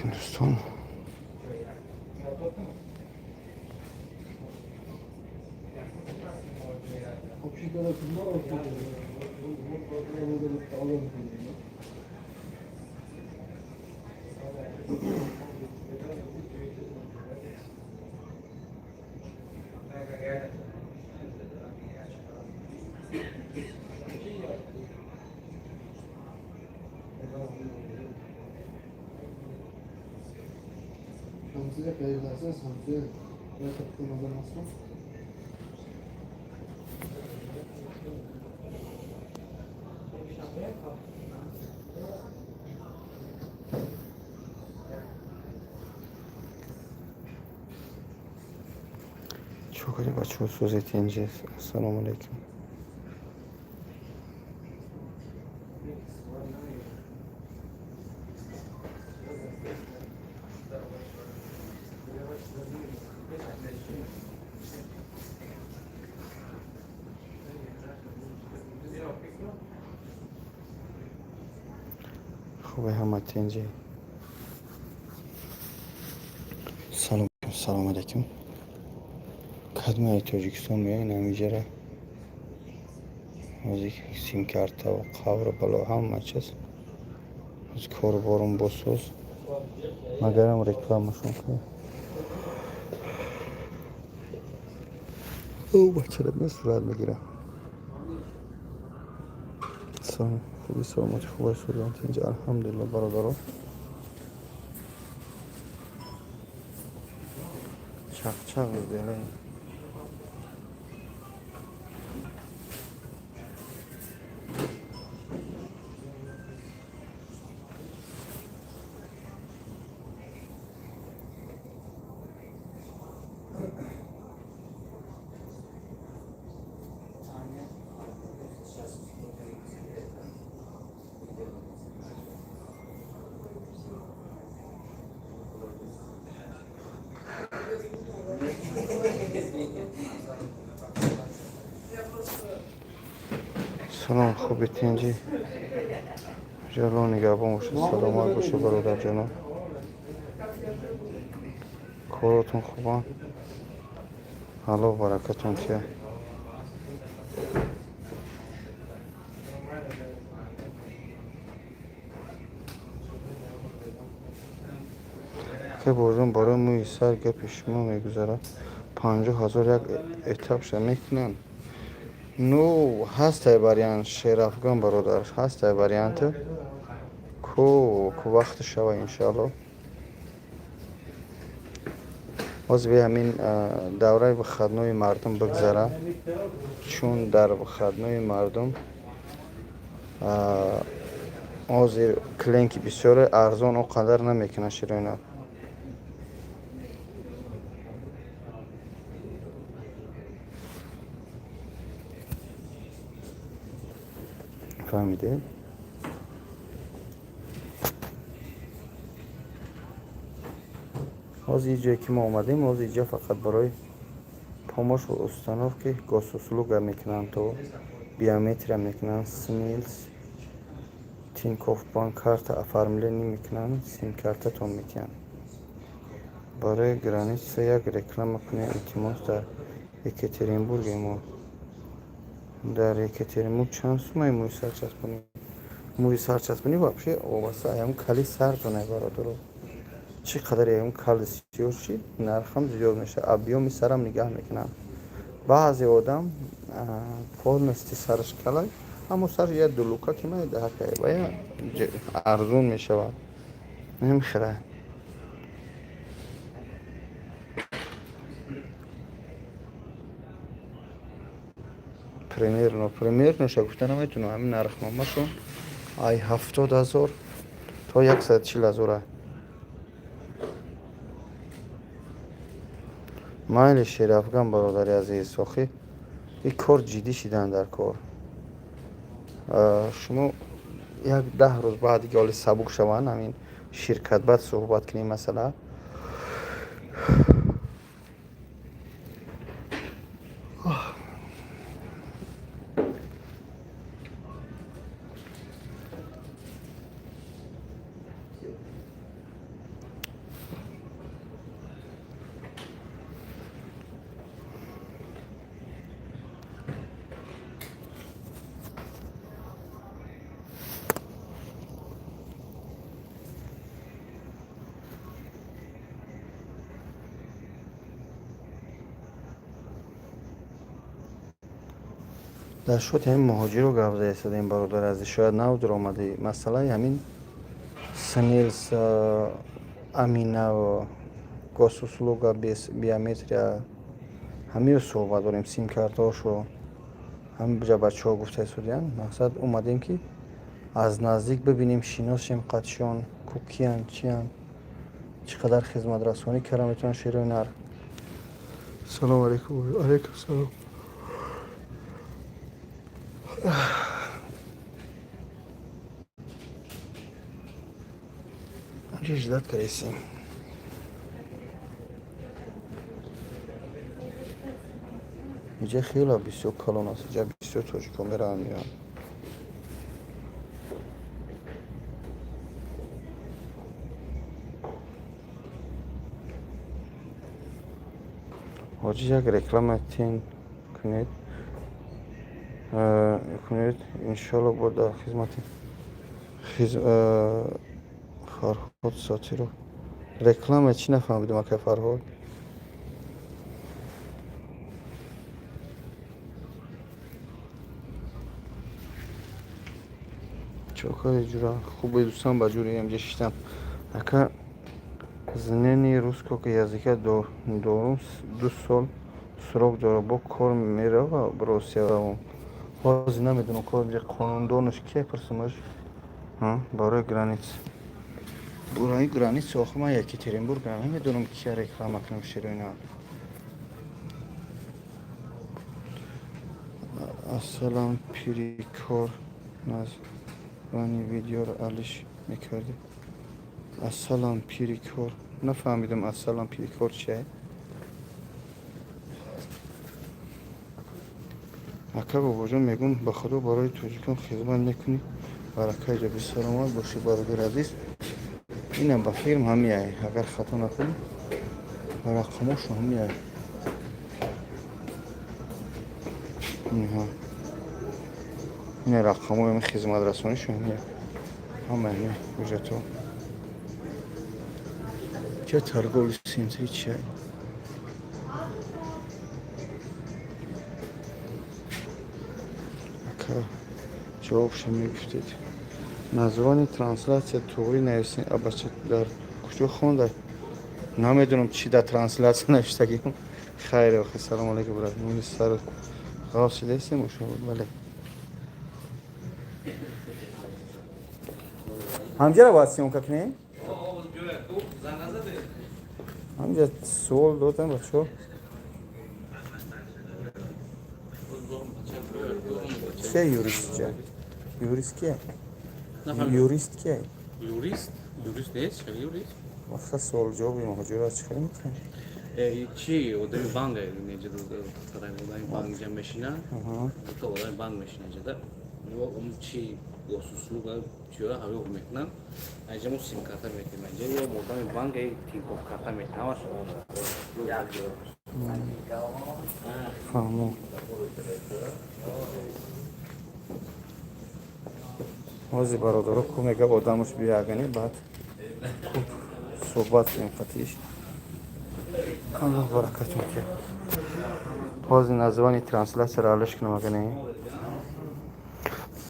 Алейкум, дӯстон. Чӣ кардем, бачаҳо? Сӯзед инҷа. Ассалому алайкум. Хубе, ҳама тинҷи? Салом, салому алайкум. Кадмаи Тоҷикистон меоян ҳамиҷара, ҳозир симкартаву қавру бало, ҳама чиз. Ҳозир кору борум босоз, магарам рекламашон кунем. Бачара сурат мегирам. Салом, хуби, саломати, хубай, сӯзан, тинҷи, алҳамдулилла, бародаро. Чақчақ сделаем. Салом, хуби, тинҷӣ? Ҷалло нигаҳбон бошед, саломат бошед, бародарҷонон. Коротон хубан? Аллоҳ баракатон тия. Ки бозон барои мӯи сар гапи шумо мегузарад, 50 000 як этапша мекунанд. Ну, ҳастай вариант, Шерафган бародар, ҳастай варианты. Ку вақти шава, иншаалло. Ҳозир би ҳамин давраи выходной и мардум бигзара, чун дар выходной и мардум ҳозир клиенти бисёре, арзон он қадар намекунад, широина. Фаҳмидед? Ҳозир ин ҷое ки мо омадем, ҳозир инҷа фақат барои помощь в установке госуслуга мекунанд, то биометрия мекунанд, СНИЛС, Тинькофф Банк карта оформление мекунанд, симкартатон метиҳанд. Барои граница як реклама кунед, илтимос. Дар Екатеринбурге мо. Дар Екатеринбург чанд сумаи мӯи сарчаспонӣ? Мӯи сарчаспонӣ вообще вобаста ам кали сартоне, бародаро. Чӣ қадар ям кал зиёд шид, нархам зиёд мешавад. Объём и сарам нигаҳ мекунам. Баъзе одам полностью сараш калай, аммо сар я дулука ки майдаҳакай, ва арзон мешавад. Намехӯра. Примерно ша гуфта наметунам, ҳамин нархномашон ай 70 000 то 140 000-а. Майли, Шерафган бародари азиз, охи ин кор ҷиддӣ шидан дар кор. Шумо як 10 рӯз баъди ки ҳоли сабук шаванд ҳамин ширкат, баъд суҳбат кунем масъала. Дар шоти ҳамин муҳоҷиро гап зада истодаем, бародари азиз, шояд нав дуромадӣ. Масъалаи ҳамин СНИЛС, Амина, госуслуга, биометрия, ҳамиро суҳбат дорем, симкартаҳошо ҳамин ҷа бачаҳо гуфта истодиянд. Мақсад, омадем, ки аз наздик бибинем, шиносем қатшон, ку киянд, чиянд, чӣ қадар хизматрасонӣ карда метавонанд, шерои нар. Салому алайкум. Алайкум салом. Инҷа ждать каресем. Инҷа хеле бисёр калон аст, инҷа бисёр тоҷикҳо мераванд, меоянд. Ҳоҷи, як реклама тен кунед, иншолло, бо дар хизмати. Фарҳод Сотиров, реклама чӣ, нафаҳмидам, акай Фарҳод. Чокари ҷура хубе, дӯстам, ба ҷури инҷа шиштам. Ака, знание русского языка дорум, 2 сол срок дора, бо кор мерава Россия? Ҳозир намедонам, кор қонундонаш кия, пурсумаш. Барои граница, барои граница. Охир ман Екатеринбург намедонам, кия реклама кунам, широина. Ассалам, пирикор, названи видеоро алиш мекардӣ. Ассалам, пирикор, нафаҳмидам, ассалам, пирикор чия? Ака Бобоҷон, мегӯм, ба Худо, барои тоҷикон хизмат мекунӣ, баракаи ҷоби, саломат бошӣ, бародари азиз. Инам ба фирм ҳамияй, агар хато накунам, рақамошо ҳамияй. Ина рақамои ҳами хизматрасонишо ҳамия, ҳама ҳами ҳуҷҷатҳо. Ча торговый центри чия? Ака, ҷавобша мегуфтед. Названи трансляция туғри нависен, абача, дар куҷо хонда? Намедонам, чӣ дар трансляция навиштагим. Хайр, охи, салому алайкум, брат. Сар ғаф шидаистем, бале. Ҳамҷаро бояд съёмка кунем? Ҳамҷа суол додам, бачаҳо. Кия юрист ҷа? Юрист кия? Юрист кия? Юрист? Юрист нест, ча юрист? Вақта суол ҷавоби муҳоҷиро чӣ хеле мекунем? Чи одами банк неҷа, одами банк ҷа мешина, то одами банк мешина ҷада. Чи госуслуга чиёра ҳавё мекунам. Айҷа мо сим-карта метем, айҷа ё одами банк Тинькофф карта метем, ҳамаш як ҷо. Фаҳмо. Ҳозир бародаро ку мега, одамош биягани, баъд хуб суҳбат кунем қатиш. Аллоҳ баракатон ки. Ҳозир названи трансляцияро алиш кунам, агане.